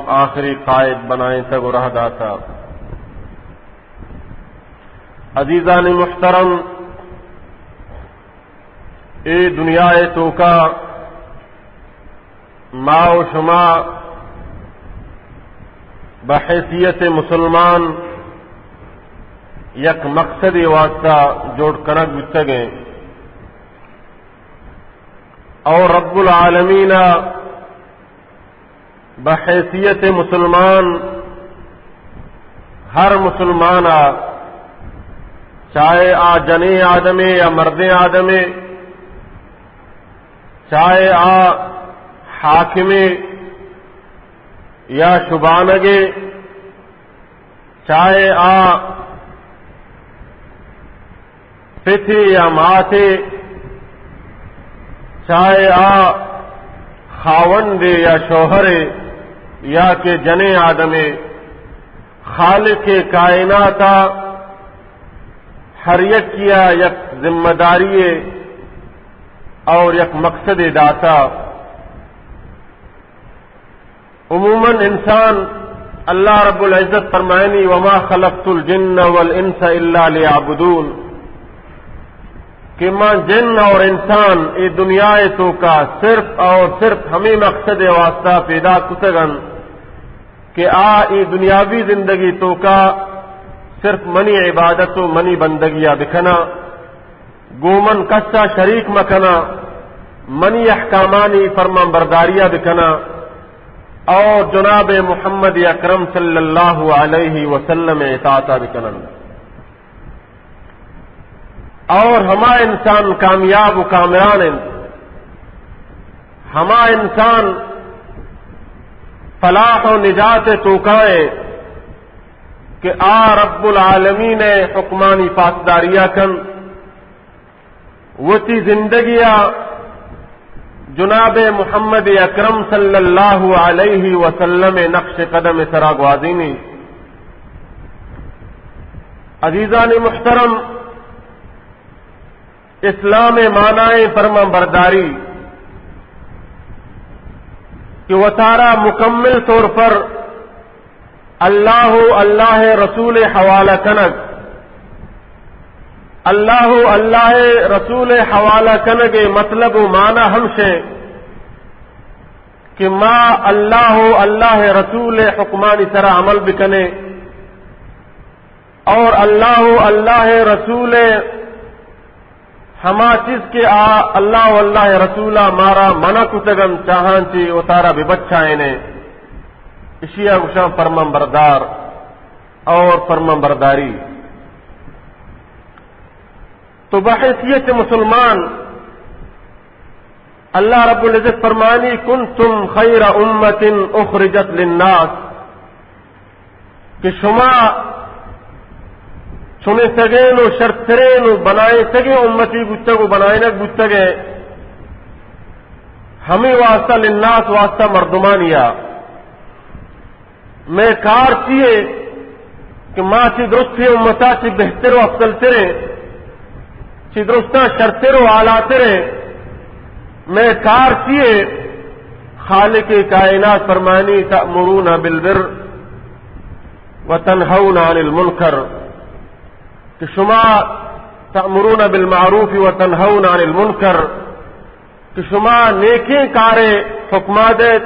آخری قائد بنائینتگ و رہ داتا۔ عزیزان محترم، اے دنیا توکا ما و شما بحیثیت مسلمان یک مقصد واسطہ جوڑ کنگ بوتگیں اور رب العالمین بحیثیت مسلمان ہر مسلمان ءَ، چاہے آ جنیں آدمے یا مردیں آدمے، چاہے آ حاکمے یا شبانگے، چاہے آ پتے یا ماتے، چاہے آ خاوندے یا شوہرے یا کہ جنیں آدمے، خالق کائناتا ہر یکیا یک ذمہ داری اور یک مقصد داتا۔ عموماً انسان، اللہ رب العزت فرمائنی، "وما خلقت الجن والانس الا لیعبدون"، کہ ما جن اور انسان اے دنیا توکا صرف اور صرف ہمیں مقصد واسطہ پیدا کتگن کہ آ اے دنیاوی زندگی توکا صرف منی عبادت و منی بندگیا بکنا۔ گوں من کسا شریک مکناں، منی احکامانی فرمان برداریا بکناں اور جناب محمد اکرم صلی اللہ علیہ وسلم اطاعتا بکنن۔ اور ہما انسان کامیاب و کامران انت، ہما انسان فلاح و نجات توکائیں کہ آ رب العالمین حکمانی پاسداریا کن، وتی زندگیا جناب محمد اکرم صلی اللہ علیہ وسلم نقش قدم سرا گوازینی۔ عزیزان محترم، اسلام معنی فرمان برداری کہ وتارا مکمل طور پر اللہ و اللہ رسول حوالہ کنگ۔ اللہ و اللہ رسول حوالہ کنگ مطلب و معنی ہمشے کہ ما اللہ و اللہ رسول حکمانی سرا عمل بکنے اور اللہ و اللہ رسول ہما چیز کہ آ اللہ و اللہ رسولا مارا منع کتگن، چاہاں چی وتارا ببچائینے، اشیا گوشاں فرمان بردار اور فرمان برداری۔ تو بحیثیت مسلمان اللہ رب العزت فرمانی، "کنتم خیر امة اخرجت للناس"، کہ شما چنتگین و شرترین و بنائینتگین امتی بوتگ و بنائینگ بوتگے، ہمیں واسطہ للناس واسطہ مردمانیا۔ مئے کار چیے کہ ما چی درستیں امتا چی بہتر و افضل تریں، چی درستاں شرتر و اعلیٰ تریں۔ مئے کار چیے؟ خالق کائنات فرمانی، "تأمرون بالبر و تنہون عن المنکر"، کہ شما تأمرون بالمعروف و تنہون عن المنکر، کہ شما نیکیں کارے حکما دیت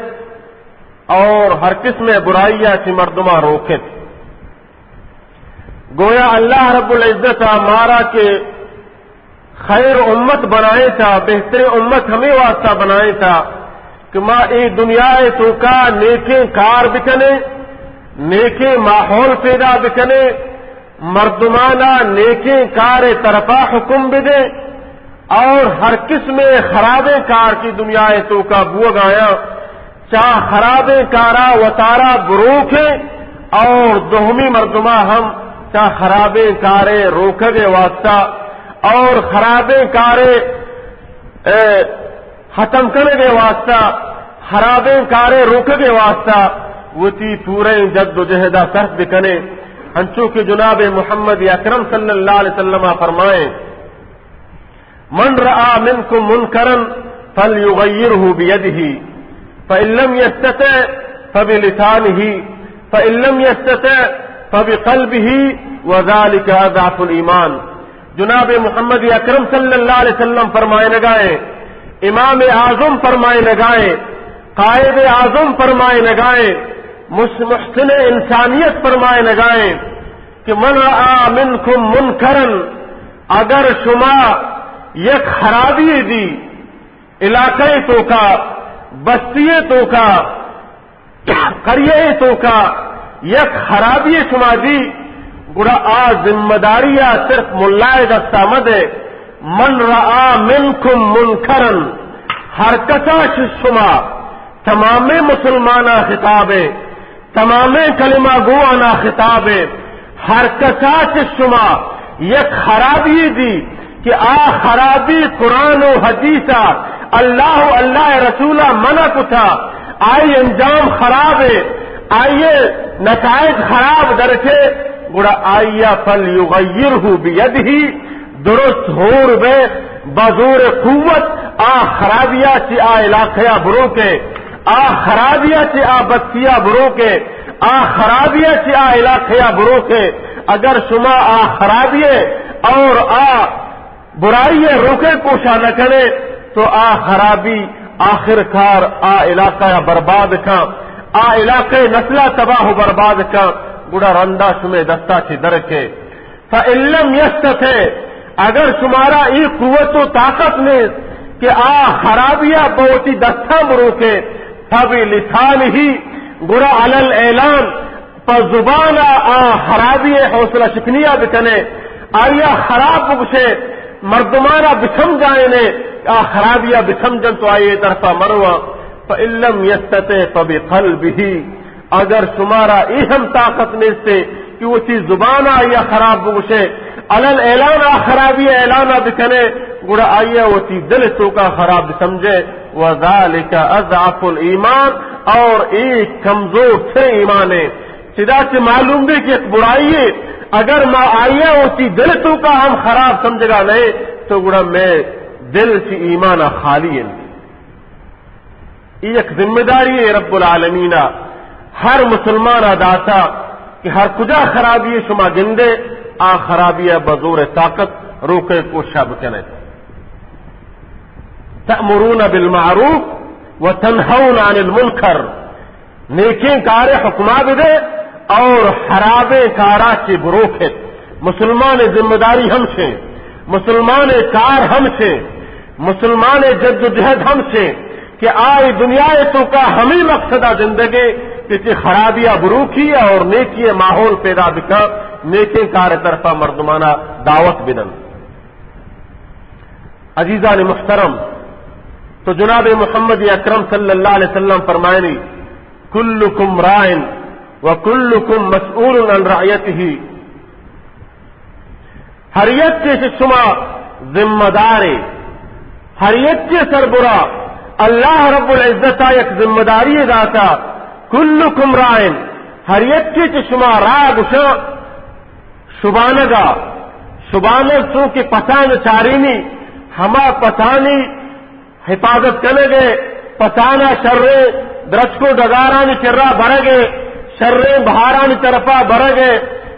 اور ہر قسم برائی چی مردما روکت۔ گویا اللہ رب العزت مارا کہ خیر امت بنائے تا، بہترین امت ہمیں واسطہ بنائے تا کہ ما اے دنیا توکا نیکیں کار بکنے، نیکیں ماحول پیدا بکنے، مردمانا نیکیں کار طرفا حکم بدے اور ہر قسم خرابیں کار کی دنیا توکا بوگ آیا، چا خرابیں کارا وتارا بروکے اور دومی مردما ہم چا خرابیں کارے روکگے واسطہ اور خرابیں کارے، اے، ختم کنگے واسطہ، خرابیں کارے روکگے واسطہ وتی پوریں جد و جہدا صرف بکنے۔ انچو کہ جناب محمد اکرم صلی اللہ علیہ وسلم فرمائیں، "من رأى منكم منكرا فليغيره بيده، فإن لم يستطع فبلسانه، فإن لم يستطع فبقلبه، وذلك أضعف الإيمان۔ جناب محمد اکرم صلی اللہ علیہ وسلم فرمائنگائیں، امام اعظم فرمائنگائیں، قائد اعظم فرمائنگائیں، مس-، محسن انسانیت فرمائنگائیں کہ من رأى منكم منكرا، اگر شما یک خرابی دی علاقہ توکا، بستی توکا، قریہ توکا یک خرابی شما دی، گڑا آ ذمہ داری آ صرف ملائے دستا مدے۔ من رأى منكم منكرا، ہر کسا چہ شما، تمامیں مسلماناں خطاب ہے، تمامیں کلمہ گوانا خطاب ہے، ہر کسا چہ شما یک خرابی دی کہ آ خرابی قرآن و حدیثا، اللہ و اللہ رسولا منع کتا، آئی انجام خراب ہے، آئی نتائج خراب درکے، گڑا آئیا فلیغیرہ بیدہ، درست ہور بے، بزور قوت آ خرابیا چہ آ علاقہ بروکے، آ خرابیا چہ آ بستیا بروکے، آ خرابیا چہ آ علاقہ بروکے۔ اگر شما آ خرابی اور آ برائی روکے کوشا نہ کنے تو آ خرابی آخر کار آ علاقہ برباد کن، آ علاقہ نسلہ تباہ و برباد کن، گڑا رندا شمے دستا چہ درکے۔ فإن لم يستطع، اگر شمارا ای قوت و طاقت نیست کہ آ خرابیا بہ وتی دستاں بروکے، فبلسانہ، گڑا علی الاعلان، پہ زبانا آ خرابی حوصلہ شکنیا بکنے، آئیا خراب بگشے، مردمانا بسمجھائینے، آ خرابیا بسمجھن تو آئی طرفا مرواں۔ فإن لم يستطع فبقلبہ، اگر شمارا اے ہم طاقت نیستے کہ وتی زبانا آئیا خراب بگوشے، علی الاعلان آ خرابی اعلانا بکنے، گڑا آئیا وتی دل توکا خراب بسمجھے، وذلک اضعف الایمان، اور اے کمزور تر ایمان ہے۔ چدا کہ معلوم بے کہ یک برائی ہے، اگر ما آئیا وتی دل توکا ہم خراب سمجھگا نہیں تو گڑا میں دل چہ ایمان خالی ہے۔ اے یک ذمہ داری ہے رب العالمین ہر مسلمان ء داتا کہ ہر کجا خرابی شما گندے، آ خرابی ء بزور طاقت روکے کوشش بکنے۔ تأمرون بالمعروف و تنهون عن المنکر، نیکیں کار حکما بدے اور خرابیں کارا چہ بروکت۔ مسلمان ذمہ داری ہم سے، مسلمان کار ہم سے، مسلمان جد و جہد ہم سے کہ آئی دنیا توکا ہمیں مقصدا زندگی کہ چہ خرابیا بروکی اور نیکی ماحول پیدا بکا، نیکیں کار طرفا مردمانا دعوت بدن۔ عزیزان محترم، تو جناب محمد اکرم صلی اللہ علیہ وسلم فرمائنی، کلکم راع و کلکم مسئول عن رعیتہ۔ ہر یکے چہ شما ذمہ دارے، ہر یکے سربرا اللہ رب العزت ء یک ذمہ داری داتا۔ کلکم راع، ہر یکے چہ شما راع گشاں شبانگا، شبانگ چونکہ پسان چارینی، ہما پسانی حفاظت کنگ ء، پسانا شریں درچک و ڈگارانی کرا برگ ء، شریں بہارانی طرفا برگ ء،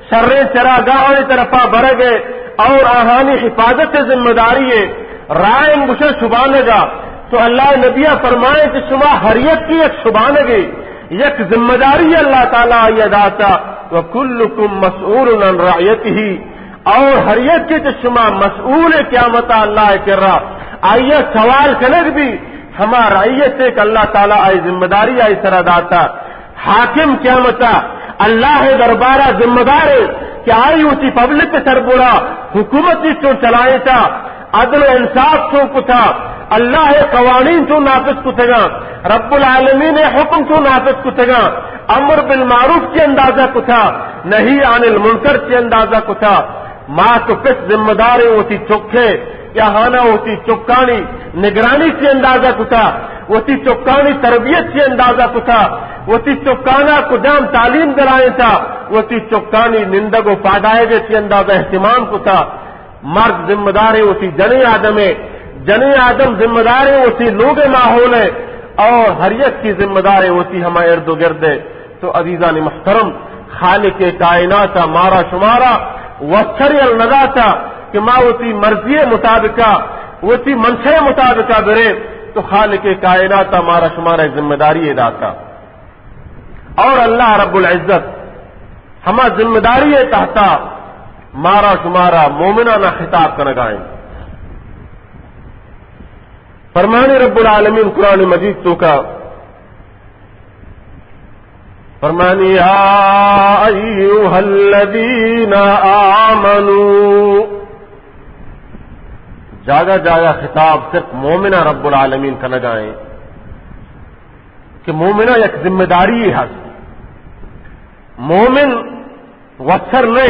شریں چراگاہانی طرفا برگ ء اور آہانی حفاظت ء ذمہ داری ء۔ راع گوشے شبانگا۔ تو اللہ نبی فرمائے کہ شما ہر یک کی یک شبانگے، یک ذمہ داری اللہ تعالی آئی داتا۔ وکلکم مسئول عن رعیتہ، اور ہر یک چہ شما مسئول قیامت اللہ کرا، آئی سوال کنگ بی، ہما رعیت کہ اللہ تعالی آئی ذمہ داری آئی سرا داتا۔ حاکم قیامتا اللہ دربارا ذمہ دار ہے کہ آئی وتی پبلک سربرا حکومت چون چلائیتا، عدل و انصاف چون کتا، اللہ قوانین چون نافذ کتگا، رب العالمین حکم چون نافذ کتگا، امر بالمعروف چی اندازہ کتا، نہی عن المنکر چی اندازہ کتا۔ مات و پت ذمہ دار ہیں وتی چکے، یا ہانا وتی چکانی نگرانی چی اندازہ کتا، وتی چکانی تربیت چی اندازہ کتا، وتی چکانا کجام تعلیم درائینتا، وتی چکانی نندگ و پادائگ چی اندازہ اہتمام کتا۔ مرد ذمہ دار ہے وتی جنیں آدمے، جنیں آدم ذمہ دار ہے وتی لوگ ماحولے، اور ہر یک کی ذمہ دار وتی ہما ارد و گرد ہے۔ تو عزیزان محترم، خالق کائنات مارا شمارا وسر یل نداتا کہ ما وتی مرضی مطابقہ، وتی منشے مطابقہ برے، تو خالق کائنات مارا شمارا ذمہ داری داتا۔ اور اللہ رب العزت ہما ذمہ داری تحتا مارا شمارا مومنانا خطاب کنگائیں۔ فرمانی رب العالمین قرآن مجید تو کا، فرمانی، یا ایھا الذین آمنو، جاگہ جاگہ خطاب صرف مومنا رب العالمین کنگائیں کہ مومنا یک ذمہ داری ہست۔ مومن وسر نہ،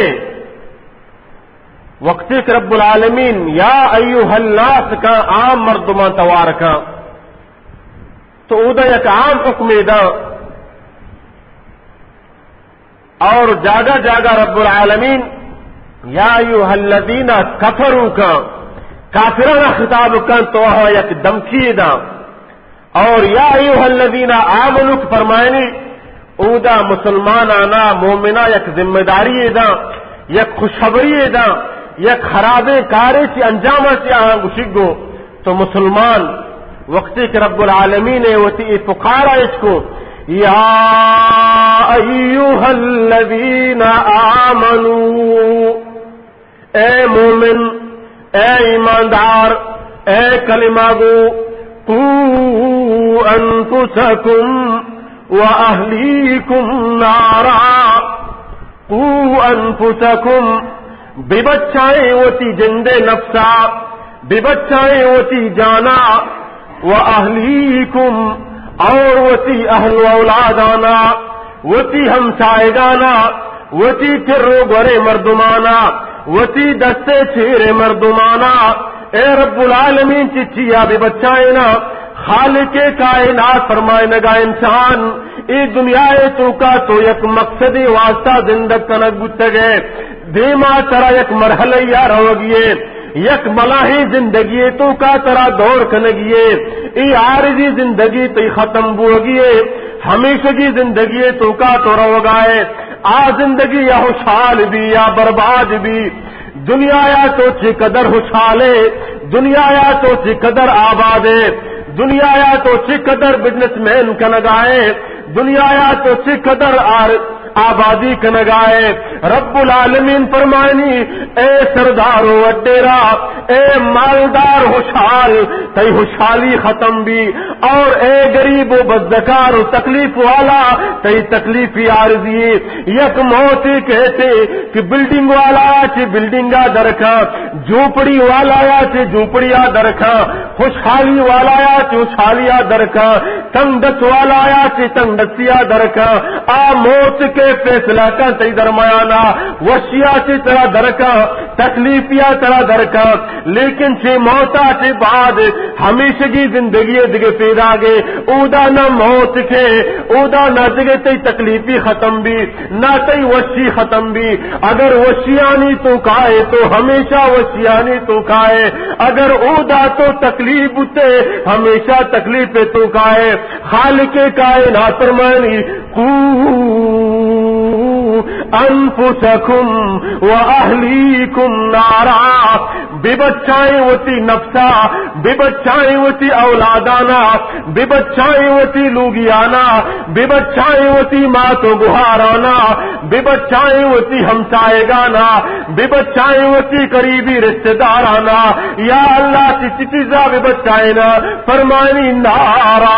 وقتی کہ رب العالمین یا ایھا الناس کا عام مردمان توار کا، تو اودا یک عام حکم دا۔ اور جاگہ جاگہ رب العالمین یا ایھا الذین کفروا کا، کافرانا خطاب کا، تو وہاں یک دمکی دا۔ اور یا ایھا الذین آمنو کہ فرمائنی، اودا مسلمانانا، مومنا یک ذمہ داری دا، یک خوشخبری دا، یک خرابیں کارے چی انجام چی آہاں گوشی گو۔ تو مسلمان وقتی کہ رب العالمین وتی اے پکارا اچ کو، یا ایھا الذین آمنو، اے مومن، اے ایماندار، اے کلمہ گو، قوا انفسکم و اہلیکم نارا، قوا انفسکم، ببچائیں وتی جندے نفسا، ببچائیں وتی جانا، و اہلیکم، اور وتی اہل و اولادانا، وتی ہمسائگانا، وتی چر و گورے مردمانا، وتی دستے چیرے مردمانا، اے رب العالمین چی چیا ببچائینا؟ خالق کائنات فرمائنگا، انسان، اے دنیا توکا تو یک مقصدی واسطہ زندگ کنگ بوتگے، دیما ترا یک مرحلہ یا روگیے، یک ملاہیں زندگی توکا ترا دور کنگیے، اے عارضی زندگی تئی ختم بوگیے، ہمیشگی زندگی توکا تو روگائے۔ آ زندگی یا خوشحال بی یا برباد بی، دنیا یا تو چی قدر خوشحال ہے، دنیا یا تو چی قدر آباد ہے، دنیا یا تو چی قدر بزنس مین کنگائے، دنیا یا تو چی قدر آر آبادی کنگائے۔ رب العالمین فرمانی، اے سردار و وڈیرا، اے مالدار خوشحال، تئی خوشحالی ختم بی، اور اے غریب و بزدکار و تکلیف والا، تئی تکلیفی عارضی۔ یک موت کہتے کہ بلڈنگ والا چی بلڈنگا درکا، جھوپڑی والا یا چی جھوپڑیا درکا، خوشحالی والا یا چی خوشحالیا درکا، تنگ دست والا یا چی تنگ دستیا درکا۔ آ موت کے فیصلہ کا تئی درمیانا، وشیا چی ترا درکا، تکلیفیا ترا درکا، لیکن چی موتا چی بعد ہمیشگی زندگی دگہ پیداگے، اودا نہ موت کے، اودا نہ دگہ تئی تکلیفی ختم بی، نہ تئی وشی ختم بی۔ اگر وشیانی توکائے تو ہمیشہ وشیانی توکائے، اگر اودا تو تکلیف بوتے ہمیشہ تکلیف توکائے۔ خالق کائنات فرمانی، قوا انفسکم و اہلیکم نارا، ببچائیں وتی نفسا، ببچائیں وتی اولادانا، ببچائیں وتی لوگیانا، ببچائیں وتی مات و گہارانا، ببچائیں وتی ہمسائگانا، ببچائیں وتی قریبی رشتہ دارانا۔ یا اللہ، چی چی چیزا ببچائینا؟ فرمانی، نارا،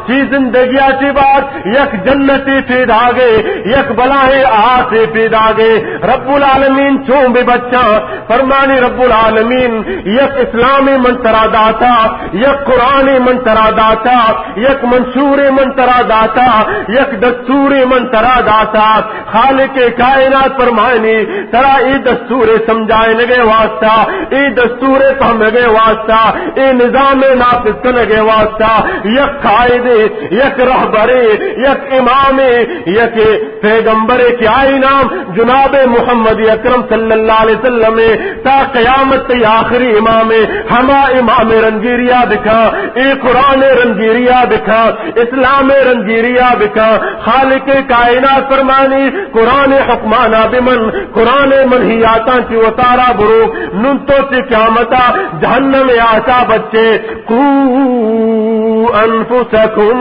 چی زندگیا چی بعد یک جنتے پیداگے، یک بلاہیں آسے پیداگے۔ رب العالمین چون ببچاں؟ فرمانی رب العالمین، یک اسلام من ترا داتا، یک قرآن من ترا داتا، یک منشور من ترا داتا، یک دستور من ترا داتا۔ خالق کائنات فرمانی، ترا اے دستور سمجھائنگے واسطہ، اے دستور پہمگے واسطہ، اے نظام نافذ کنگے واسطہ، یک دے، یک رہبرے، یک امامے، یک پیغمبرے کہ آئی نام جناب محمد اکرم صلی اللہ علیہ وسلم اے۔ تا قیامت تئی آخری امامے، ہما امام رنگیریا بکاں، اے قرآن رنگیریا بکاں، اسلام رنگیریا بکاں۔ خالق کائنات فرمانی، قرآن حکمانا بمن، قرآن منہیاتاں چی وتارا برو، نن تو چی قیامتا جہنم آسا بچے۔ قوا انفسکم،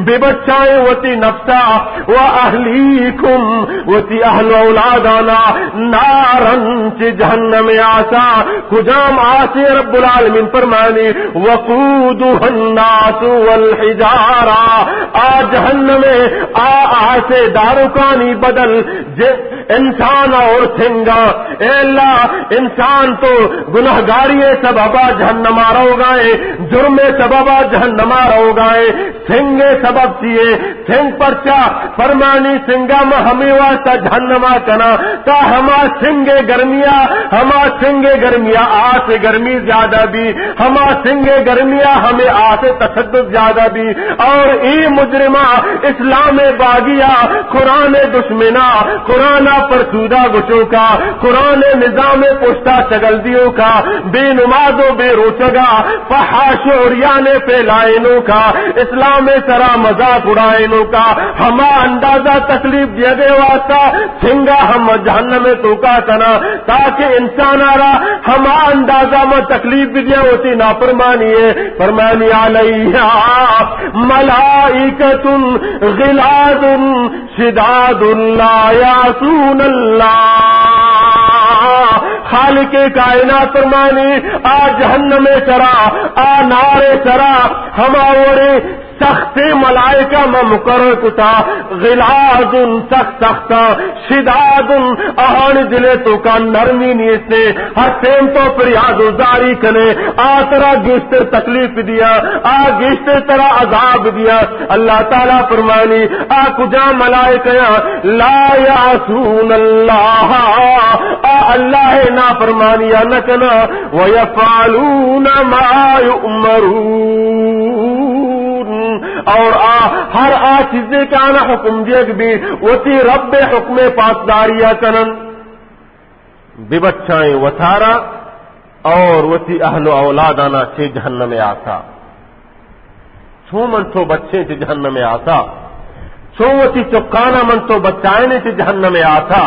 ببچائیں وتی نفسا، و اہلیکم، وتی اہل اولادانا، نارا، چہ جہنم آسا۔ کجام آسے؟ رب العالمین فرمانی، وقودها الناس والحجارہ، آ جہنم، آ آسے داروکانی بدل جن، انسان اور سنگا۔ اے اللہ، انسان تو گناہگاری سببا جہنما روگا اے، جرم سببا جہنما روگا اے، سنگ سبب چیے؟ سنگ پرچا؟ فرمانی، سنگا ما ہمے واسطہ جہنما کنا، تا ہما سنگ گرمیا، ہما سنگ گرمیا آس گرمی زیادہ بی، ہما سنگ گرمیا ہمے آس تشدد زیادہ بی۔ اور اے مجرما، اسلام باغیا، قرآن دشمنا، قرآن پرسودا گچوکا، قرآن نظام پشتا چگل دیوکا، بے نماز و بے روچگا، فحاش و عریان پھیلائینوکا، اسلام سرا مذاق اڑائینوکا، ہما اندازہ تکلیف دیگے واسطہ سنگا ہم جہنم توکا کنا، تاکہ انسان را ہما اندازہ ما تکلیف بدیا وتی نافرمانی اے۔ فرمانی، علیہا ملائکۃ غلاظ شداد لا یعصون اللہ۔ خالق کائنات فرمانی، آ جہنم سرا، آ نار سرا، ہما وڑے سخت ملائکہ ما مقرر کتا، غلاظ، سخت سخت، شداد، آہانی دل توکا نرمی نیستے، ہر ٹیم تو فریاد و زاری کنے، آ ترا گیشتر تکلیف دیا، آ گیشتر ترا عذاب دیا۔ اللہ تعالی فرمانی، آ کجا ملائکہ یا؟ لا یعصون اللہ، آ اللہ نافرمانیا نکنا، ویفعلون ما یؤمرون، اور آ ہر آ چیزے کہ آنا حکم دیگ بی، وتی رب حکم پاسداریا کنن۔ ببچائیں وتارا اور وتی اہل و اولادانا چہ جہنم آسا۔ چون من تو بچیں چہ جہنم آسا، چون وتی چکانا من تو بچائیں چہ جہنم آسا،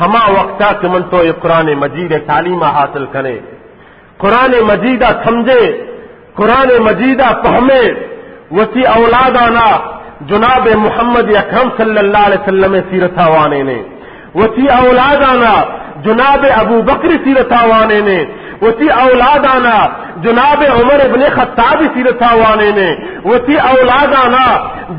ہما وقتا کہ من تو اے قرآن مجید تعلیما حاصل کنے، قرآن مجیدا سمجھے، قرآن مجیدا پہمے، وتی اولادانا جناب محمد اکرم صلی اللہ علیہ وسلم سیرتا وانے نے۔ وتی اولادانا جناب ابوبکر سیرتا وانے نے، وتی اولادانا جناب عمر ابن خطاب سیرتا وانے نے، وتی اولادانا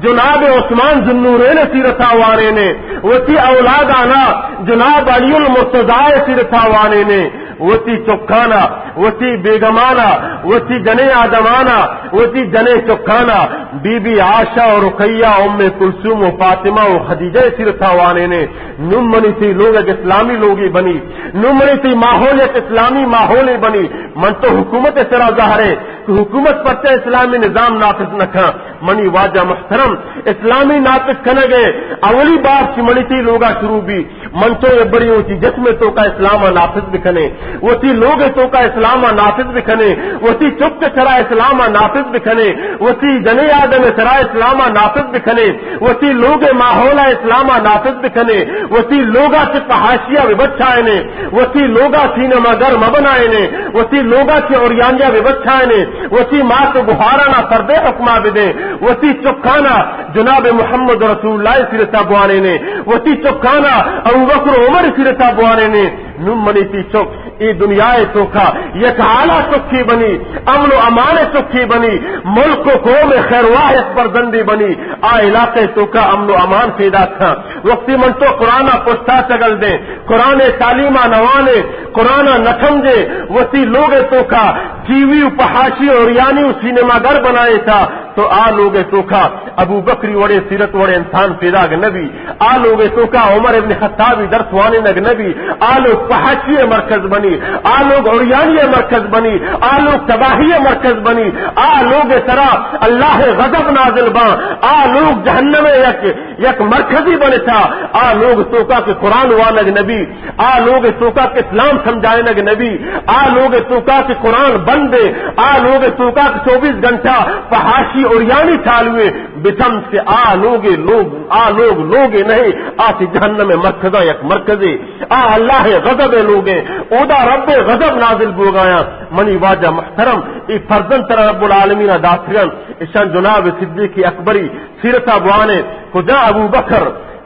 جناب عثمان ذوالنورین سیرتا وانے نے، وتی اولادانا جناب علی المرتضی سیرتا وانے نے، وتی چکانا، وتی بیگمانا، وتی جنے آدمانا، وتی جنے چکانا، بی بی عائشہ و رقیہ، ام کلثوم و فاطمہ و خدیجہ سیرتا وانے نے۔ نوں منی تئی لوگ یک اسلامی لوگے بنی، نوں منی تئی ماحول یک اسلامی ماحولے بنی۔ من تو حکومت سرا ظاہرے کہ حکومت پرچہ اسلامی نظام نافذ نہ کن۔ منی واجہ محترم، اسلامی نافذ کنگے اولی باب چی منی تئی لوگا شروع بی۔ من تو یک بری وتی جسم توکا اسلاما نافذ بکنے، وتی لوگ توکا اسلاما نافذ بکنے، وتی چک سرا اسلاما نافذ بکنے، وتی جنے آدم سرا اسلاما نافذ بکنے، وتی لوگ ماحولا اسلاما نافذ بکنے، وتی لوگا چہ فحاشیا ببچائنے، وتی لوگا سینما گر مبنائنے، وتی لوگا چہ عریانیا ببچائنے، وتی مات و گہارانا سردے حکما بدے، وتی چکانا جناب محمد رسول اللہ سیرتا بوانے نے، وتی چکانا ابوبکر و عمر سیرتا بوانے نے۔ نوں منی تئی چک اے دنیا توکا یک حالا چکے بنی، امن و امان چکے بنی، ملک و قوم خیرواہ یک فرزندے بنی، آ علاقہ توکا امن و امان پیدا کن۔ وقتی من تو قرآنا پشتا چگل دیں، قرآن تعلیما نوانے، قرآنا نہ سمجھے، وتی لوگ توکا ٹی وی و فحاشی و عریانی و سینما گر بنائے تا، تو آ لوگ ءِ توکا ابو بکری وڑیں سیرت وڑیں انسان پیداگ نہ بی۔ آ لوگ ءِ توکا عمر ابن خطابی درس وانینگ نہ بی۔ آ لوگ فحاشی ءِ مرکز بنی، آ لوگ عریانی ءِ مرکز بنی، آ لوگ تباہی ءِ مرکز بنی، آ لوگ ءِ سرا اللہ ءِ غضب نازل باں، آ لوگ جہنم ءِ یک، یک مرکزی بنتا۔ آ لوگ توکا کہ قرآن وانگ نہ بی، آ لوگ توکا کہ اسلام سمجھائینگ نہ بی، آ لوگ توکا کہ قرآن بند ایں، آ لوگ توکا کہ چوبیس گھنٹہ فحاشی عریانی چالو ایں، بچمس کہ آ لوگ، لوگ، آ لوگ لوگ نہ ایں، آ چہ جہنم ءِ مرکزاں یک مرکزے، آ اللہ ءِ غضب ءِ لوگ ایں، اودا رب ءِ غضب نازل بوگایاں۔ منی واجہ محترم، اے فرزند ترا رب العالمین ءَ داتگن، اشان جناب صدیق اکبری سیرتا بوانے، کجا ابو بکر،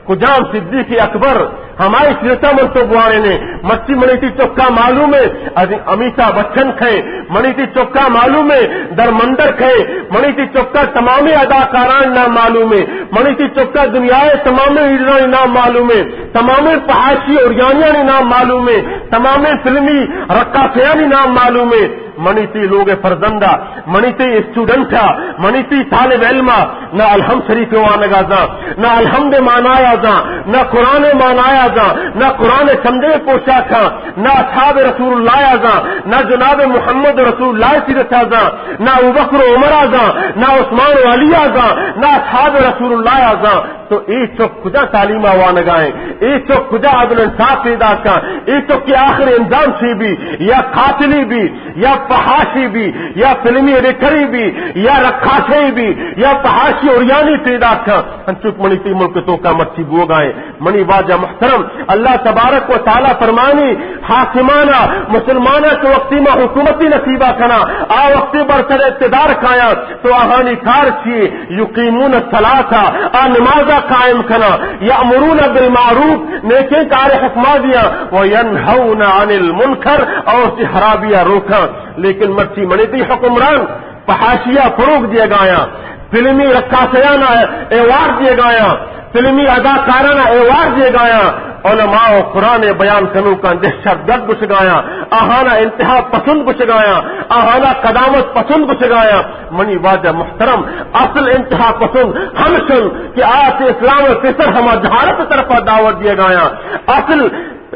کجام صدیق اکبر، ہمائی سیرتا من تو بوارینیں۔ مرچی منی تئی چکا معلوم ایں، از امیتابھ بچن کئے، منی تئی چکا معلوم ایں، دھرمندر کئے، منی تئی چکا تمامیں اداکارانی نام معلوم ایں، منی تئی چکا دنیا ءِ تمامیں ہیروئنانی نام معلوم ایں، تمامیں فحاشی عریانیانی نام معلوم ایں، تمامیں فلمی رقاصیانی نام معلوم ایں۔ منی تئی لوگ ءِ فرزندا، منی تئی اسٹوڈنٹا، منی تئی طالب علما، نہ الحمد شریف ءِ وانگا زاں، نہ الحمد ءِ معنایا زاں، نہ قرآن ءِ معنایا زاں، نہ قرآن ءِ سمجھے پوشاکاں، نہ اصحاب رسول اللہ ءَ زاں، نہ جناب محمد رسول اللہ ءِ سیرتا زاں، نہ ابوبکر و عمر ءَ زاں، نہ عثمان و علی ءَ زاں، نہ اصحاب رسول اللہ ءَ زاں۔ تو اے چک کجا تعلیم ءَ وانگا ایں؟ اے چک کجا عدل انصاف پیدا کن؟ اے چک کہ آخر انجام چی بی؟ یا قاتلی بی، یا فحاشی بی، یا فلمی ایڈیٹری بی، یا رقاصے بی، یا فحاشی عریانی پیدا کن۔ انچوک منی تئی ملک توکا مرچی بوگا ایں۔ منی واجہ محترم، اللہ تبارک و تعالی فرمانی، حاکمانا، مسلمانا کہ وقتی ما حکومتی نصیبا کنا، آ وقتی بر سر اقتدار کایاں، تو آہانی کار چی؟ یقیمون الصلاۃ، آ نمازا قائم کنا، یأمرون بالمعروف، نیکیں کار حکما دیاں، و ینہون عن المنکر، اور چی خرابیا روکاں۔ لیکن مرچی منی تئی حکمران فحاشیا فروغ دیگایاں، فلمی رقاصیانا ایوارڈ دیگایاں، فلمی اداکارانا ایوارڈ دیگایاں، علماء و قرآن بیان کنوکاں دہشت گرد گشگایاں، آہانا انتہا پسند گشگایاں، آہانا قدامت پسند گشگایاں۔ منی واجہ محترم، اصل انتہا پسند ہمشن کہ آ چہ اسلام ءِ پیسر ہما جہالت ءِ طرفا دعوت دیگایاں۔ اصل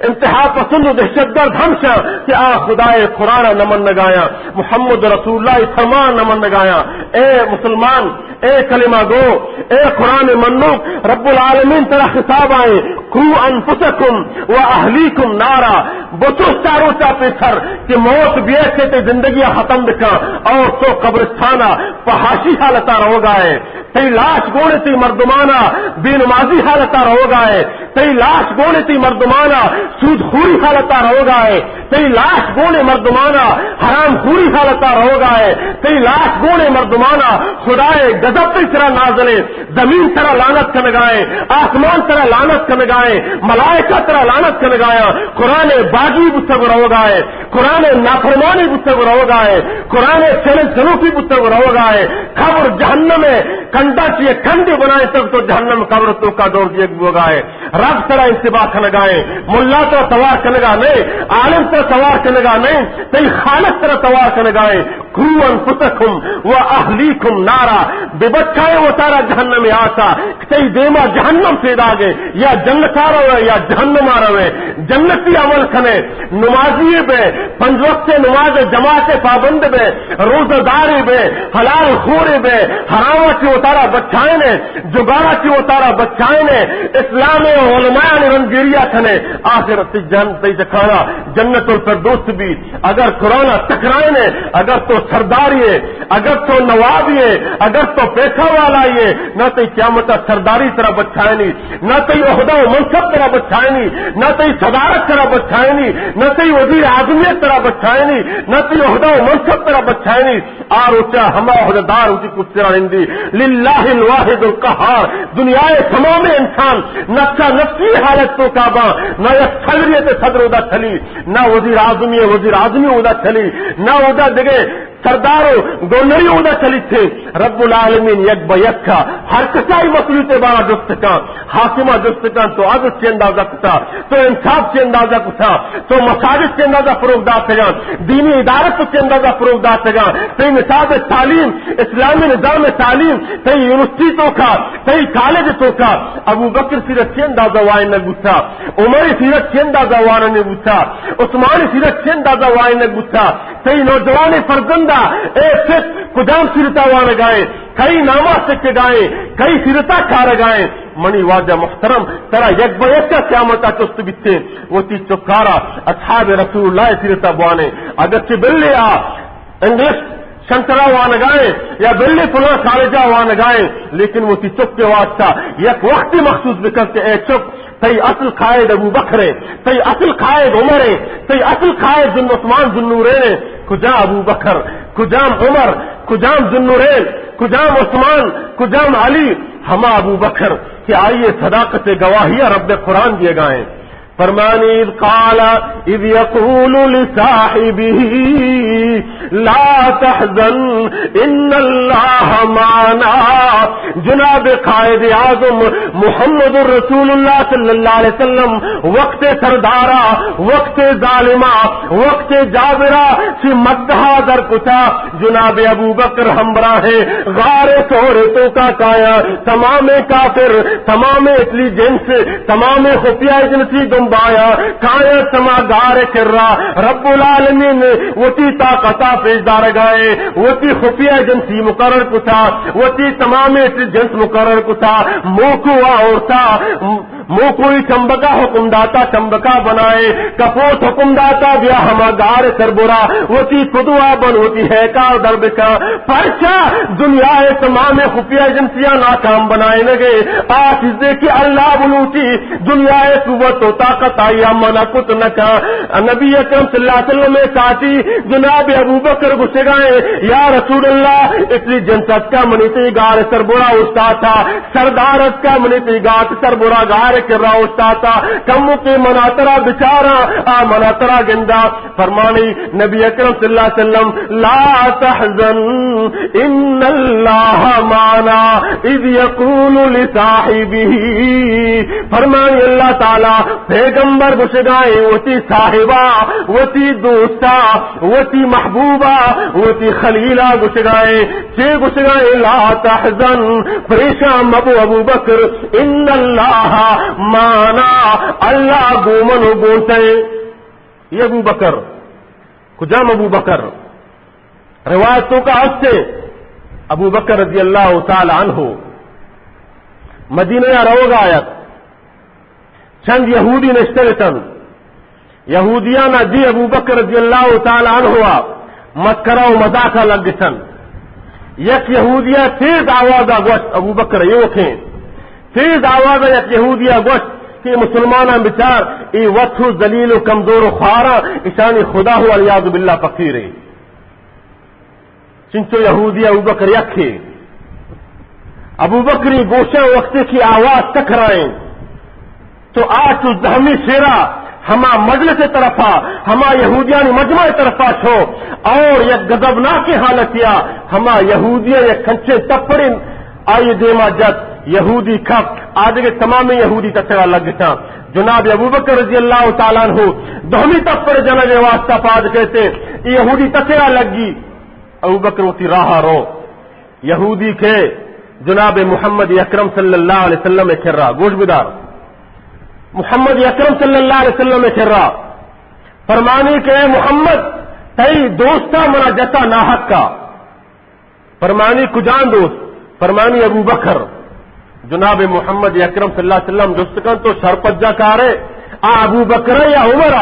انتہا پسند و دہشت گرد ہمشاں کہ آ خدائے قرآن ءَ نہ منگایاں، محمد رسول اللہ ءِ فرمان نہ منگایاں۔ اے مسلمان، اے کلمہ گو، اے قرآن منوک، رب العالمین ترا خطاب آئے، قوا انفسکم و اہلیکم نارا، بچو چاروچا پیسر کہ موت بیئے کہ تئی زندگی ءَ ختم بکن اور تو قبرستان ءَ فحاشی حالتا روگا ئے۔ تئی لاش گون تئی مردمانا بے نمازی حالتا روگا ئے، تئی لاش گون تئی مردمانا سود خوری حالتا روگا ئے، تئی لاش گون مردمانا حرام خوری حالتا روگا ئے، تئی لاش گون مردمانا خدائے غضب تئی سرا نازل ایں، زمین ترا لعنت کنگا ئے، آسمان ترا لعنت کنگا ئے، ملائکہ ترا لعنت کنگایاں، قرآن باغی بوتگ روگا ئے۔ قرآن نافرمانی بوتگ روگا ئے، قرآن چیلنج کنوکی بوتگ روگا ئے، قبر جہنم ءِ کنڈا چی کنڈے بنائینتگ تو جہنم قبر توکا دور دیگ بوگا ئے۔ رب ترا انتباہ کنگا ئے، ملا ترا توار کنگا نئے، عالم ترا توار کنگا نئے، تئی خالق ترا توار کنگا ئے۔ قوا انفسکم و اہلیکم نارا، بہ بچائے وتارا جہنم ءِ آسا۔ تئی دیما جہنم پیداگ ایں، یا جنتا روئے یا جہنما روئے۔ جنتی عمل کنے، نمازی بے، پنج وقت نماز جماعت پابند بے، روزہ دار بے، حلال خور بے، حرام چی وتارا بچائنے، جگارا چی وتارا بچائنے، اسلام علماء رنگیریا کنے۔ آخر تئی جن، تئی جکانا جنت الفردوس بی۔ اگر قرآن ٹکرائنے، اگر تو سرداری ئے، اگر تو نوابی ئے، اگر تو پیسہ والائی ئے، نہ تئی قیامت ءَ سرداری ترا بچائنی، نہ تئی عہدہ و منصب ترا بچائنی، نہ تئی صدارت ترا بچائنی، نہ تئی وزیر اعظمیت ترا بچائنی، نہ تئی عہدہ و منصب ترا بچائنی۔ آ روچا ہما عہدہ دار وتی کرسیاں نندی۔ للہ الواحد القہار۔ دنیا ءِ تمام انسان نفسا نفسی حالت توکا باں، نہ یک صدریت صدر اودا چلی، نہ وزیر اعظمی وزیر اعظمی اودا چلی، نہ اودا دگہ سردار و گورنری اودا چلیت۔ رب العالمین یک بہ یک ءَ ہر کسائی مخلوق ءِ بارا جست کن، حاکم ءَ جست کن، تو عدل چی اندازہ کتا، تو انصاف چی اندازہ کتا، تو مساجد چی اندازہ فروغ داتگاں، دینی ادارہ تو چی اندازہ فروغ داتگاں، تئی نصاب تعلیم، اسلامی نظام تعلیم، تئی یونیورسٹی توکا، تئی کالج توکا ابو بکر سیرت چی اندازہ وائن نہ بوتا، عمر سیرت چی اندازہ وائن نہ بوتا، عثمان سیرت چی اندازہ وائن نہ بوتا، تئی نوجوان فرزندا اے پت کجام سیرتا وانگائیں، کئی ناما سکگائیں، کئی سیرتا کارگائیں؟ منی واجہ محترم، ترا یک بہ یک قیامتا چست بیتیں، وتی چکارا اصحاب رسول اللہ سیرتا بوانیں۔ اگرچہ بلے آ انگلش سنٹرا وانگائیں یا بلے فلاں کالجا وانگائیں، لیکن وتی چک کے واسطہ یک وقتی مخصوص بکن کہ اے چک، تئی اصل قائد ابو بکر ہے، تئی اصل قائد عمر ہے، تئی اصل قائد ذو عثمان ذو النورین ہے۔ کجا ابو بکر، کجام عمر، کجام ذو النورین، کجام عثمان، کجام علی؟ ہما ابو بکر کہ آئی صداقت گواہی رب قرآن دیگائیں۔ فرمانی، اذ قال، اذ یقول لصاحبه لا تحزن ان اللہ معنا۔ جناب قائد اعظم محمد رسول اللہ صلی اللہ علیہ وسلم وقت سردارا، وقت ظالما، وقت جابرا چی مدہا در کتا، جناب ابو بکر ہمراہ غار ثور توکا کایا، تمام کافر، تمام انٹیلیجنس، تمام خفیہ ایجنسی دنبایا کایا، تما غار کرا رب العالمین وتی طاقتا پیش دارگائیں، وتی خفیہ ایجنسی مقرر کتا، وتی تمام انٹیلیجنس مقرر کتا، موکو آورتا، موکوئی چمبکا حکم داتا، چمبکا بنائے، کپوت حکم داتا، بیا ہما غار سر برا، وتی کدوا بن، وتی ہیکار در بکا۔ پرچا؟ دنیا ءِ تمام خفیہ ایجنسیاں ناکام بنائے نگے۔ آ چیزے کہ اللہ بلوٹی، دنیا ءِ قوت و طاقت آیا منع کت نکا۔ نبی اکرم صلی اللہ علیہ وسلم ءِ ساتھی جناب ابو بکر گشگائے، یا رسول اللہ، اتنی جنت اتکا منی تئی غار سر برا اوشتاتا، سردار اتکا منی تئی گات سر برا غار کرا اوشتاتا، کمو کہ منا ترا بچارا، آ منا ترا گندا۔ فرمانی نبی اکرم صلی اللہ علیہ وسلم، لا تحزن ان اللہ معنا اذ یقول لصاحبہ۔ فرمانی اللہ تعالی پیغمبر گشگائیں وتی صاحبا، وتی دوستا، وتی محبوبا، وتی خلیلا گشگائیں۔ چے گشگائیں؟ لا تحزن، پریشان مبو ابو بکر، ان اللہ معنا، اللہ گومن و گونتئے۔ یہ ابو بکر، کجام ابو بکر؟ روایت توکا ہستے، ابو بکر رضی اللہ تعالی عنہ مدینہ یا روگا آیت، چند یہودی نشتگ اتنت۔ یہودیانا دی ابو بکر رضی اللہ تعالی عنہ ءَ مسکرا و مذاقا لگتنت۔ یک یہودیا تیز آوازا گوشت، ابو بکر ایوکیں، تیز آوازا یک یہودیا گوشت کہ مسلماناں بچار، اے وت ہو ذلیل و کمزور و خواراں، اشانی خدا ہو والعیاذ باللہ فقیرے۔ چنچو یہودی ابوبکر یکے۔ ابوبکری گوشاں وقتے کہ آواز ٹکرائیں تو آ چو زہمی شیرا ہما مجلس طرفا، ہما یہودیانی مجمع طرفا شو اور یک غضبناکیں حالتیا ہما یہودیا یک کنچیں تپڑے آئی دیما جت، یہودی کپ، آدگہ تمامیں یہودی تچگا لگتاں۔ جناب ابوبکر رضی اللہ تعالی عنہ دومی تپڑ جنگ واسطہ پاد کہتے، یہودی تچگا لگی۔ ابوبکر وتی راہ رو۔ یہودی کہ جناب محمد اکرم صلی اللہ علیہ وسلم کرا، گوش بدار، محمد اکرم صلی اللہ علیہ وسلم کرا فرمانی کہ اے محمد، تئی دوستا منا جتا ناحقا۔ فرمانی کجان دوست؟ فرمانی ابوبکر۔ جناب محمد اکرم صلی اللہ علیہ وسلم جست کن تو شر پجا کارے، آ ابوبکر یا عمر؟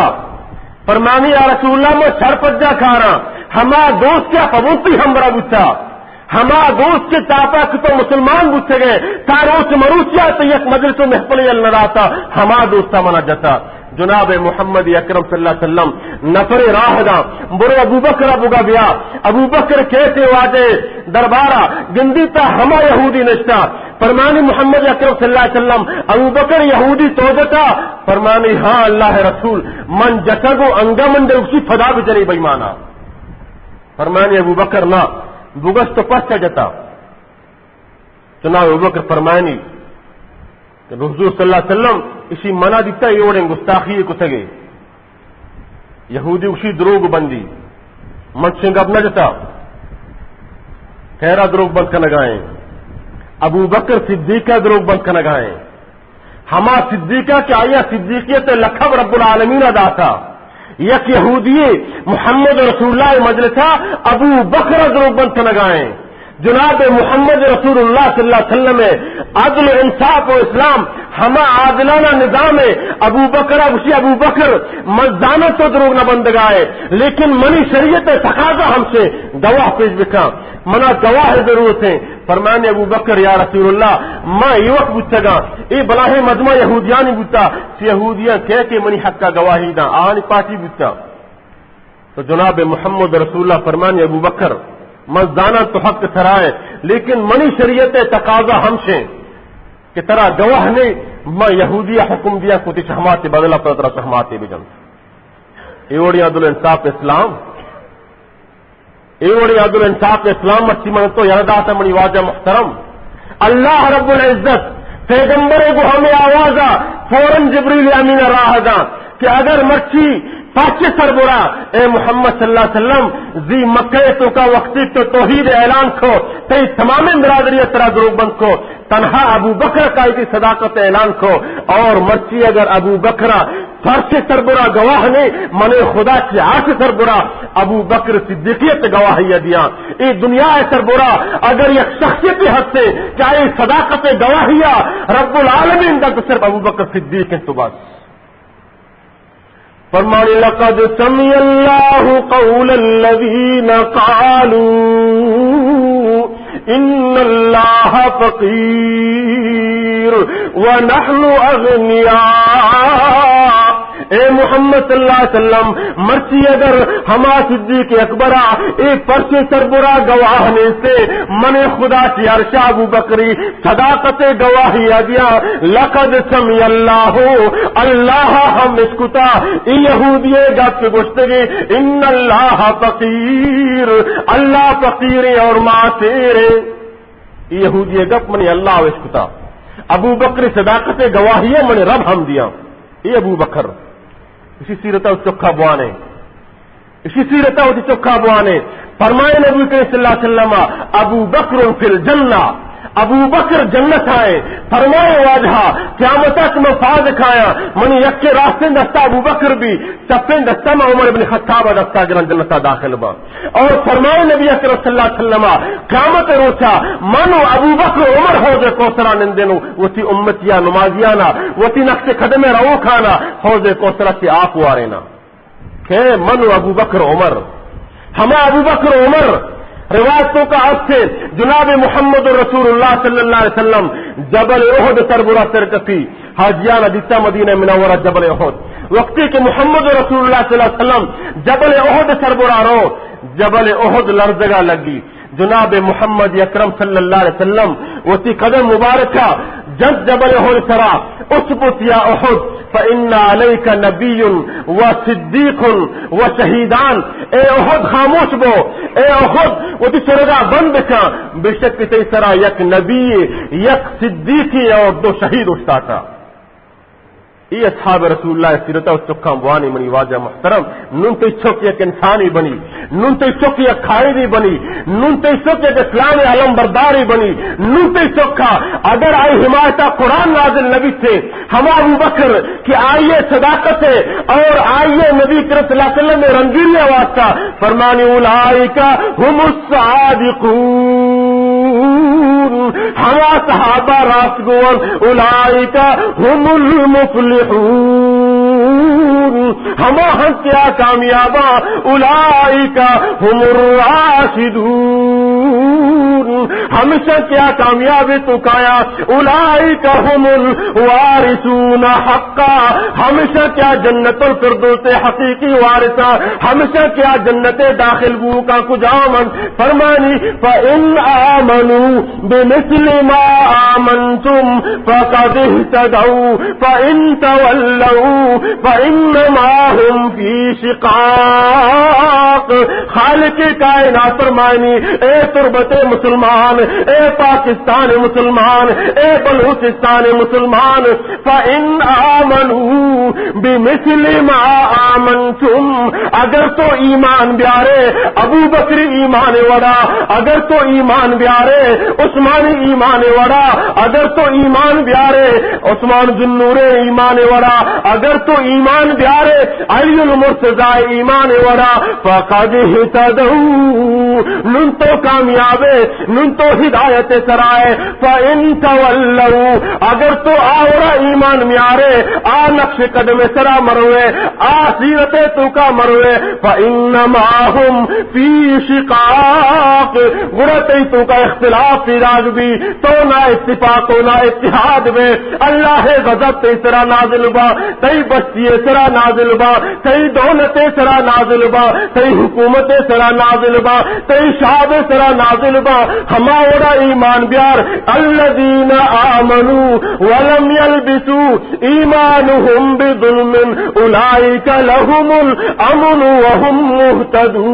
فرمانی یا رسول اللہ، من شر پجا کاراں، ہما دوست کہ پبنتی ہمرا بوتا، ہما دوست کہ تاپا کہ تو مسلمان بوتگے، تا روچ مروچیا تو یک مجلس و محفل یل نداتا، ہما دوستا منا جتا۔ جناب محمد اکرم صلی اللہ علیہ وسلم نفر راہ دا، برو ابوبکر بگا بیا۔ ابوبکر کیتے واجہ دربارا گندی تا ہما یہودی نشتا۔ فرمانی محمد اکرم صلی اللہ علیہ وسلم، ابوبکر یہودی تو جتا؟ فرمانی ہاں اللہ رسول، من جتگو انگا من ڈوکسی پدا بجنی بے ایمانا۔ فرمانی ابوبکر نا، بگشت تو پس جتا۔ جناب ابوبکر فرمائنی کہ حضور صلی اللہ علیہ وسلم اشی منع دیتا، اے وڑیں گستاخی کتگے۔ یہودی اشی دروگ بندی، من چنگ گپ نہ جتا، خیرا دروگ بند کنگائیں، ابوبکر صدیقہ دروگ بند کنگائیں۔ ہما صدیقہ کہ آیا صدیقیت لقب رب العالمین داتا، یک یہودی محمد رسول اللہ مجلسا ابوبکر دروگ بند کنگائیں۔ جناب محمد رسول اللہ صلی اللہ علیہ وسلم عدل و انصاف و اسلام، ہما عادلانہ نظام ہے۔ ابوبکر، ابوشی ابوبکر، من زاناں تو دروگ نہ بندگائے، لیکن منی شریعت تقاضا ہم سے گواہ پیش بکا، منا گواہ ضرورت ہے۔ فرمانے ابوبکر، یا رسول اللہ، ما اے وقت بوتگا، اے بلاہیں مجمع یہودیانی بوتا، یہودیاں کہہ کہ منی حقا گواہی دا، آنی پارٹی بوتا۔ تو جناب محمد رسول اللہ فرمانی، ابوبکر، من زاناں تو حق سرائے، لیکن منی شریعت تقاضا ہمشیں کہ ترا گواہ نے، ما یہودی حکم دیا کتی شہمات بدلا پر ترا شہمات بجن۔ اے وڑی عدل انصاف اسلام، اے وڑی عدل انصاف اسلام مرچی من تو یاد آتا منی واجہ محترم۔ اللہ رب العزت پیغمبر گو ہمیں آوازا فوراً جبریل امین راہ دا کہ اگر مرچی پاچے سربرا، اے محمد صلی اللہ علیہ وسلم، زی مکہ تو کا وقتی تو توحید اعلان کو، تئی تمام برادری ترا دروگ بند کو، تنہا ابو بکر کا ایتی صداقت اعلان کو، اور مرچی اگر ابو بکر فرش سربرا گواہ نے، من خدا چی عرش سربرا ابو بکر صدیقیت گواہی دیا۔ اے دنیا سربرا اگر یک شخصیت ہستے کہ آئی صداقت گواہی رب العالمین دا تو صرف ابو بکر صدیق ہیں تو بس۔ فرمانے، لقد سمع الله قول الذين قالوا إن الله فقير ونحن أغنياء۔ اے محمد صلی اللہ علیہ وسلم، مرچی اگر ہما صدیق اکبرا اے پرچے سربرا گواہ نیستے، من خدا چی عرشا ابو بکری صداقت گواہی ء دیا۔ لقد سمع الله، اللہ ہم اشکتا اے یہودی گپ گوشتگی، ان اللہ فقیر، اللہ فقیر اور ماسیر۔ اے یہودی گپ منی اللہ اشکتا، ابو بکر صداقت گواہی من رب ہم دیا۔ اے ابو بکر، اسی سیرت چکا بوانے۔ اسی سیرت وتی چکا بوانے۔ فرمائے نبی کریم صلی اللہ علیہ وسلم، ابو بکر فی الجنہ، ابو بکر جنت آئے۔ فرمائے واجہ، قیامت تک میں فاز کھایا، منی یک راستے دستا ابو بکر بھی، چپیں دستا میں عمر ابن خطاب دستا گرن جنتا داخل با۔ اور فرمائے نبی اکرم صلی اللہ علیہ وسلم، قیامت روچا من و ابو بکر عمر حوض کوثرا نندینو، وتی امتیا نمازیانا، وتی نقش قدم روکانا حوض کوثرا چی آپ وارینا۔ کہ من و ابو بکر عمر، ہما ابو بکر عمر روایت تو کا است، جناب محمد رسول اللہ صلی اللہ علیہ وسلم جبل احد سربرا سر کپی، حاجیان دیتا مدینہ منورہ جبل احد۔ وقتی کہ محمد رسول اللہ صلی اللہ علیہ وسلم جبل احد سربرا رو، جبل احد لرزگا لگی۔ جناب محمد اکرم صلی اللہ علیہ وسلم وتی قدم مبارکہ جنت جبل احد سرا، اثبت یا احد فإن عليك نبي وصديق وشهيدان۔ اے احد خاموش بو، اے احد وتی سرگا بند کن، بے شک تئی سرا یک نبی، یک صدیقی اور دو شہید استاتا۔ اے اصحاب رسول اللہ سیرت و چکاں بوانی منی واجہ محترم، نون تئی چک یک انسانی بنی، نون تئی چک یک قائدی بنی، نون تئی چک یک اسلام علم برداری بنی، نون تئی چکا اگر آئی حمایتا قرآن نازل نبیتے، ہما ابو بکر کہ آئی صداقت ہے اور آئی نبی کریم صلی اللہ علیہ وسلم رندگیری واسطہ فرمانی، اولئک هم الصادقون، ہما صحابہ راست گون، اولئک هم المفلحون، ہما ہنتیا کامیابا، اولئک هم الراشدون، ہمیشہ کیا کامیابی تو کایا، اولئک هم الوارثون حقا، ہمیشہ کیا جنت الفردوس حقیقی وارثا، ہمیشہ کیا جنت داخل بو کا کجام انت؟ فرمانی، فإن آمنوا بمثل ما آمنتم فقد اهتدوا فإن تولوا فإنما هم في شقاق۔ خالق کائنات فرمانی، اے تربت مسلمان مسلمان، اے پاکستان مسلمان، اے بلوچستان مسلمان، فَإِنْ آمَنُوا بِمِثْلِ مَا آمَنْتُمْ، اگر تو ایمان بیارے ابو بکر ایمان وڑا، اگر تو ایمان بیارے عثمان ایمان وڑا، اگر تو ایمان بیارے عثمان ذوالنورین ایمان وڑا، اگر تو ایمان بیارے علی المرتضی ایمان وڑا، فَقَدِ اهْتَدَوْا، نون تو کامیابے، نون تو ہدایت سرائے۔ فَإِنْ تَوَلَّوْا، اگر تو آ وڑا ایمان میارے، آ نقش قدم سرا مروے، آ سیرت توکا مروے، فَإِنَّمَا هُمْ فِي شِقَاقٍ، گڑا تئی توکا اختلاف پیداگ بی، تو نا اتفاق و نا اتحاد بے، اللہ غضب تئی سرا نازل با، تئی بستی سرا نازل با، تئی دولت سرا نازل با، تئی حکومت سرا نازل با، تئی شعب سرا نازل با۔ ہما وڑا ایمان بیار، الذين آمنوا ولم يلبسوا إيمانهم بظلم أولئك لهم الأمن وهم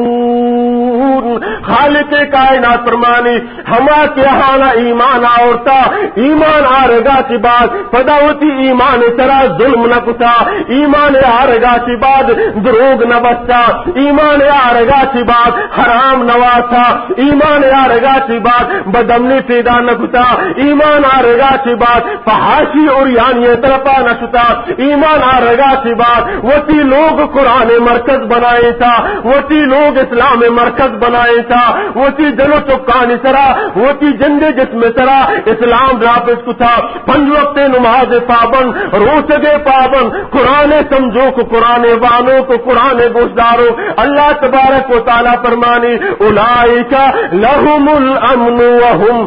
مهتدون۔ خالق کائنات فرمانی، ہما کہ آہانا ایمان آورتا، ایمان آرگا چی بعد پدا وتی ایمان سرا ظلم نہ کتا، ایمان آرگا چی بعد دروگ نہ بستا، ایمان آرگا چی بعد حرام نہ واستا، ایمان آرگا چی بعد بدامنی پیدا نہ کتا، ایمان آرگا چی بعد فحاشی اور یعنی طرفا نہ شتا، ایمان آرگا چی بعد وتی لوگ قرآن مرکز بنائیتا، وتی لوگ اسلام مرکز بنائیتا، وتی جن و چکانی سرا، وتی جند جسم سرا اسلام نافذ کتا۔ پنج وقت نماز پابند، روچگ پابند، قرآن سمجھوک، قرآن وانوک، قرآن گوشداروک۔ اللہ تبارک و تعالی فرمانی، أولئك لهم الأمن وهم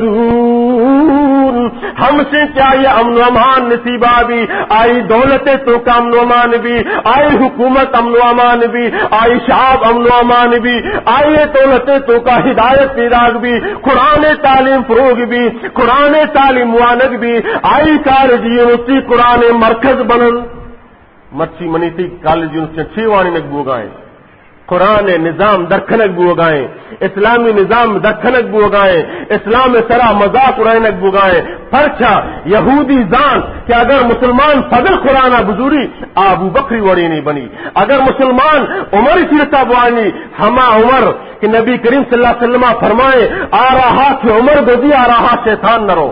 مهتدون۔ ہمشیں کہ آئی امن و امان نصیبا بی، آئی دولت توکا امن و امان بی، آئی حکومت امن و امان بی، آئی شعب امن و امان بی، آئی دولت توکا ہدایت پیداگ بی، قرآن تعلیم فروغ بی، قرآن تعلیم وانگ بی، آئی کالج یونیورسٹی قرآن مرکز بنن۔ مرچی منی تئی کالج یونیورسٹی چی وانینگ بوگائیں؟ قرآن نظام درکنگ بوگائیں، اسلامی نظام درکنگ بوگائیں، اسلام سرا مذاق اڑائینگ بوگائیں۔ پرچا؟ یہودی زان کہ اگر مسلمان فضل قرآن بزوری، آ ابو بکری وڑینی بنی۔ اگر مسلمان عمر سیرتا بوانی، ہما عمر کہ نبی کریم صلی اللہ علیہ وسلم فرمائے، آ راہا کہ عمر گوزی، آ راہا شیطان نرو۔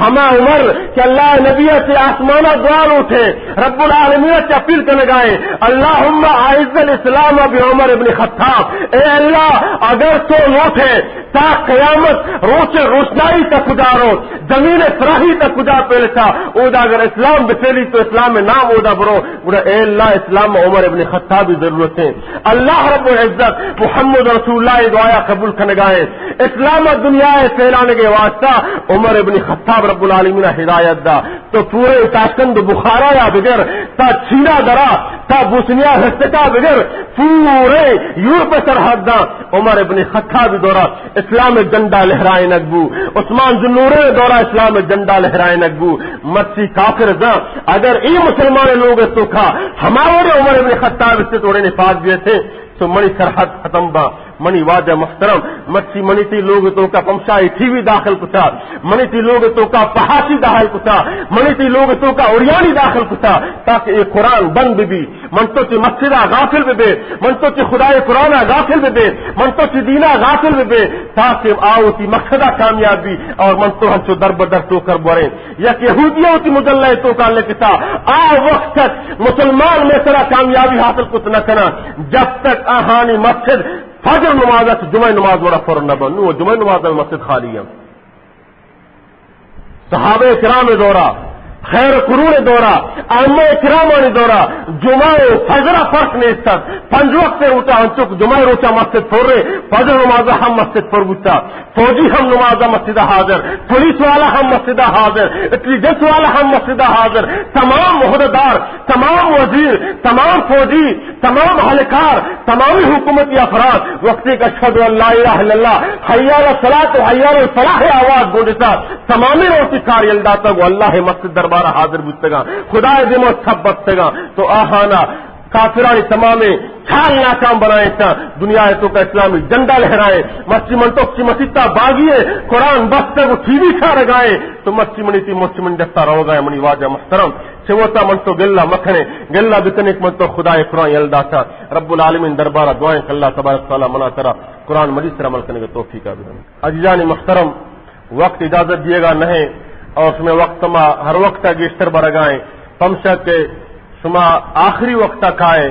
ہما عمر کہ اللہ نبی سے آسمانہ دعا لوٹے، رب العالمین سے اپیل کنگائے، اللهم أعز الإسلام بعمر ابن خطاب، اے اللہ، اگر تو لوٹے تا قیامت روچ روشنائی تا کجا رو، زمین سراہی تا کجا پیلتا، اودا اگر اسلام بچلی تو اسلام نام اودا برو، گڑا اے اللہ، اسلام عمر ابن خطاب ضرورت ہے۔ اللہ رب العزت محمد رسول اللہ دعایا قبول کنگائے۔ اسلام دنیا پھیلانگے واسطہ عمر ابن خطاب رب العالمین ہدایت دا۔ تو پورے تاشکند بخارا یا بگر، تا چینا درا، تا بوسنیا ہستکا بگر، پورے یورپ سرحد دا عمر ابن خطاب دورا اسلام جنڈا لہرائینگ بو، عثمان ذوالنورین دورا اسلام جنڈا لہرائینگ بو۔ مرچی کافر زاں، اگر ای مسلمان لوگ توکا ہما وڑے عمر ابن خطاب استے توڑے نفاذ بیتے، تو منی سرحد ختم با۔ منی واجہ محترم، مرچی منی تئی لوگ توکا پمشائی ٹی وی داخل کتا، منی تئی لوگ توکا فحاشی داخل کتا، منی تئی لوگ توکا اوریانی داخل کتا، تاکہ اے قرآن بند بی۔ من تو چہ مسجدا غافل ببے، من تو چہ خدائے قرآنا غافل ببے، من تو چہ دینا غافل ببے، تاکہ آ وتی مقصدا کامیاب بی اور من تو ہنچو در بدر ٹوکر بوریں۔ یک یہودی وتی مجلہ توکا لکھتا، آ وقت تک مسلمان مئے سرا کامیابی حاصل کت نہ کنا، جب تک آہانی مسجد فجر نماز ات، جمعہ نماز وڑا پر نہ بن۔ نو جمعہ نماز مسجد خالی ہیں۔ صحابہ کرام دورا، خیر قرون دورا، ائمہ کرامانی دورا جمعہ و فجر فرق نیست۔ پنج وقت روچا انچوک جمعہ روچا مسجد پر رہے، فجر نماز ہم مسجد پر بوتا۔ فوجی ہم نماز مسجد حاضر، پولیس والا ہم مسجد حاضر، انٹیلیجنس والا ہم مسجد حاضر، تمام عہدیدار، تمام وزیر، تمام فوجی، تمام اہلکار، تمامی حکومتی افراد وقتی کہ اشہد ان لا الہ الا اللہ، حی علی الصلاۃ و حی علی الفلاح آواز گونڈتا، تمامی روچی کار یل داتا گو اللہ مسجد دربارہ حاضر بوتگا، خدا دیما سب بستگا۔ تو آہانا کافرانی تمامیں چال ناکام بنائیں تا، دنیا ءِ توکا اسلامی جھنڈا لہرائیں۔ مرچی من تو چی مسیتا باغی ہے، قرآن بستگ و ٹی وی چارگائیں، تو مرچی منی تی مرچی منی دستا روگائیں۔ منی واجہ محترم، چہ وتا من تو گلہ مکھنے، گلہ بکنے کہ من تو خدائے قرآن یل داتا۔ رب العالمین دربارہ دعائیں کہ اللہ تبارک تعالی منا ترا قرآن مجید سر عمل کرنے کے توفیق بدن۔ عزیزان محترم، وقت اجازت دیے گا نہیں اور شمے وقت ما ہر وقت گیشتر برگائیں، پمشا کہ شما آخری وقتا کائے،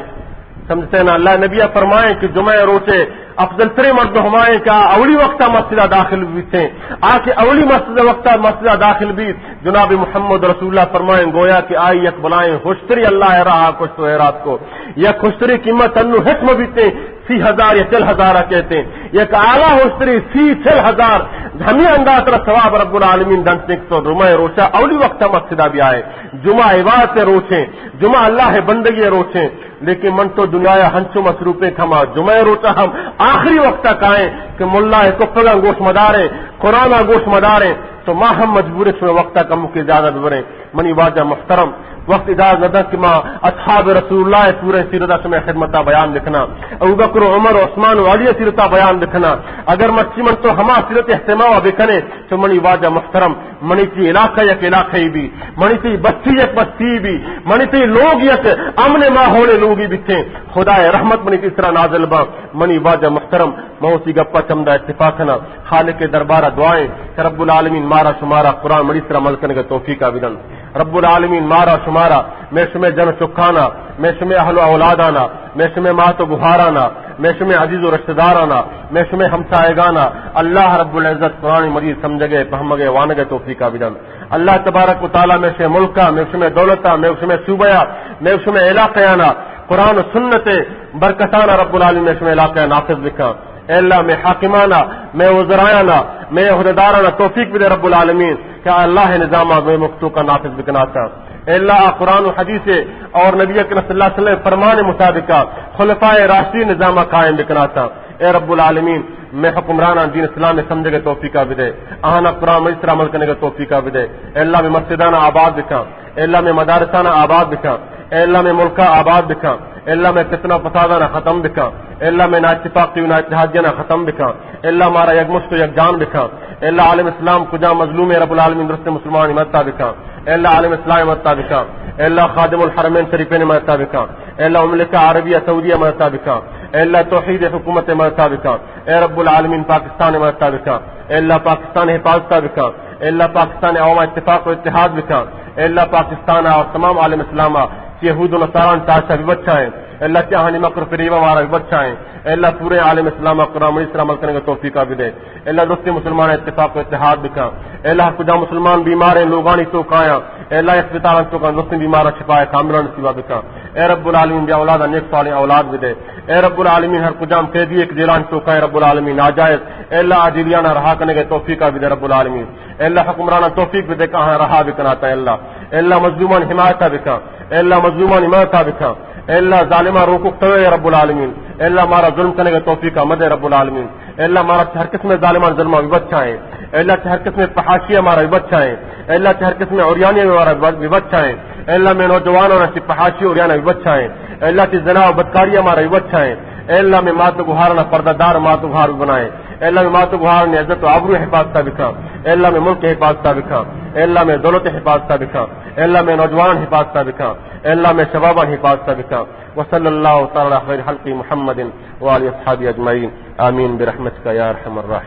سمجھتے نا؟ اللہ نبی فرمائیں کہ جمعہ روچے افضل ترین مرد ہمائیں کہ آ اولی وقتا مسجد داخل بیتے، آ کہ اولی مسجد وقتا مسجد داخل بیت۔ جناب محمد رسول اللہ فرمائیں، گویا کہ آئی یک بلائیں ہشتری اللہ راہ کشت و حیرات کو، یک ہشتری قیمت انو ہچ مہ بیتے، سی ہزار یا چل ہزار کہتے ہیں، یک اعلیٰ ہشتری سی چل ہزار، ہمیں انداز ترا ثواب رب العالمین دنت۔ تو جمعہ روچا اولی وقتا مسجد بیائے، جمعہ عبادت روچیں، جمعہ اللہ بندگی روچیں، لیکن من تو دنیا ہنچو مصروفیں کہ ہما جمعہ روچا ہم آخری وقتا کائیں کہ ملا کفگاں گوش مداریں، قرآن گوش مداریں، تو ما ہم مجبور ہیں شمے وقتا کم کی زیادہ ببریں۔ منی واجہ محترم، وقت اجازت نہ دنت کہ ما اصحاب رسول اللہ پورے سیرتا شمے خدمتا بیان بکنا، ابو بکر و عمر و عثمان و علی سیرتا بیان بکنا۔ اگر مرچی من تو ہما سیرت اہتمام بکنے، تو منی واجہ محترم، منی تی علاقہ یک علاقہ ہی بی، منی تی بستی یک بستی بی، منی تی لوگ یک امن ماحول لوگی بیتیں۔ خدائے رحمت منی تی سرا نازل با۔ منی واجہ محترم، من وتی گپا چمدا اتفاق کنا۔ خالق دربارہ دعائیں کہ رب العالمین مارا شمارا قرآن مجید سرا عمل کرنے کے توفیق بدن۔ رب العالمین مارا شمارا، میں شمے جن چکانا، میں شمے اہل و اولادانا، میں شمے مات و گہارانا، میں شمے عزیز و رشتہ دارانا، میں شمے ہمسائگانا، اللہ رب العزت قرآن مجید سمجھگے، پہمگے، وانگے توفیق بدن۔ اللہ تبارک و تعالی میں شمے ملکا، میں شمے دولتا، میں شمے صوبیا، میں شمے علاقیانا قرآن و سنت برکتانا رب العالمین میں شمے علاقہ نافذ بکن۔ اے اللہ، میں حاکمانا، میں وزرایانا، میں عہدیدارانا توفیق بدے رب العالمین کہ اللہ نظام میں مختوقا نافذ بکناتا۔ اے اللہ، قرآن و حدیث اور نبی اکرم صلی اللہ علیہ وسلم فرمان مطابقا خلفائے راشدین نظام قائم بکناتا۔ اے رب العالمین، میں حکمراناں دین اسلام سمجھگے توفیق بدے، آہانا قرآن مجید سرا عمل کرنے کے توفیق بدے۔ اے اللہ، میں مسجدانا آباد بکن، اے اللہ، میں مدارسانا آباد بکن، اے اللہ، میں ملکا آباد بکن، اے اللہ، میں فتنہ و فسادانا ختم بکن، اے اللہ، میں نااتفاقی و نااتحادیانا ختم بکن، اے اللہ، مارا یک مشت و یک جان بکن۔ اے اللہ، عالم اسلام کجا مظلوم ہے، رب العالمین درست مسلمان مدد بکن۔ اے اللہ، عالم اسلام مدد بکن۔ اے اللہ، خادم الحرمین شریفین مدد بکن۔ اے اللہ، مملکہ عربیہ سعودیہ مدد بکن۔ اے اللہ، توحید حکومت مدد بکن۔ اے رب العالمین، پاکستان مدد بکن۔ اے اللہ، پاکستان حفاظت بکن۔ اے اللہ، پاکستان عوام اتفاق و اتحاد بکن۔ اے اللہ، پاکستان اور تمام عالم اسلام یہود و نصاران تاشا ببچائیں۔ اے اللہ، چاہانی مکر فریبا مارا ببچائیں۔ اے اللہ، پورے عالم اسلام قرآن مجید سرا عمل کرنے کے توفیق بدے۔ اے اللہ، درستیں مسلمان اتفاق و اتحاد بکن۔ اے اللہ، کجا مسلمان بیمار ہیں، لوگانی توکایا، اے اللہ، اسپتالان توکا درستیں بیماران شفاء کاملہ نصیبا بکن۔ اے رب العالمین، بے اولادا نیک صالح اولاد بدے۔ اے رب العالمین، ہر کجام قیدی ایک جیلان توکا، اے رب العالمین، ناجائز، اے اللہ، آ جیلیانا رہا کرنے کے توفیق بدے رب العالمین۔ اے اللہ، حکمراناں توفیق بدے کہ آہاں رہا بکناتا۔ اے اللہ، اے اللہ، مظلومان حمایتا بکن۔ اے اللہ، مظلومان حمایتا بکن۔ اے اللہ، ظالمان روکوک تو اے رب العالمین۔ اے اللہ، مارا ظلم کرنے کے توفیق مدے رب العالمین۔ اے اللہ، مارا چہ ہر قسم ظالمان ظلم ببچائیں۔ اے اللہ، چہ ہر قسم فحاشی مارا ببچائیں۔ اے اللہ، چہ ہر قسم عریانی مارا ببچائیں۔ اے اللہ، میں نوجواناں چہ فحاشی عریانا ببچائیں۔ اے اللہ، چہ زنا و بدکاری مارا ببچائیں۔ اے اللہ، میں مات و گہارانا پردہ دار مات و گہار بنائیں۔ اے اللہ، میں مات و گہارانی عزت و آبرو حفاظتا بکن۔ اے اللہ، میں ملک حفاظتا بکن۔ اے اللہ، میں دولت حفاظتا بکن۔ اے اللہ، میں نوجوان حفاظتا بکن۔ اے اللہ، میں شبابان حفاظتا بکن۔ وصلی اللہ تعالی علی خیر خلقہ محمد و آلہ اصحابہ اجمعین۔ آمین برحمتک یا ارحم الراحمین۔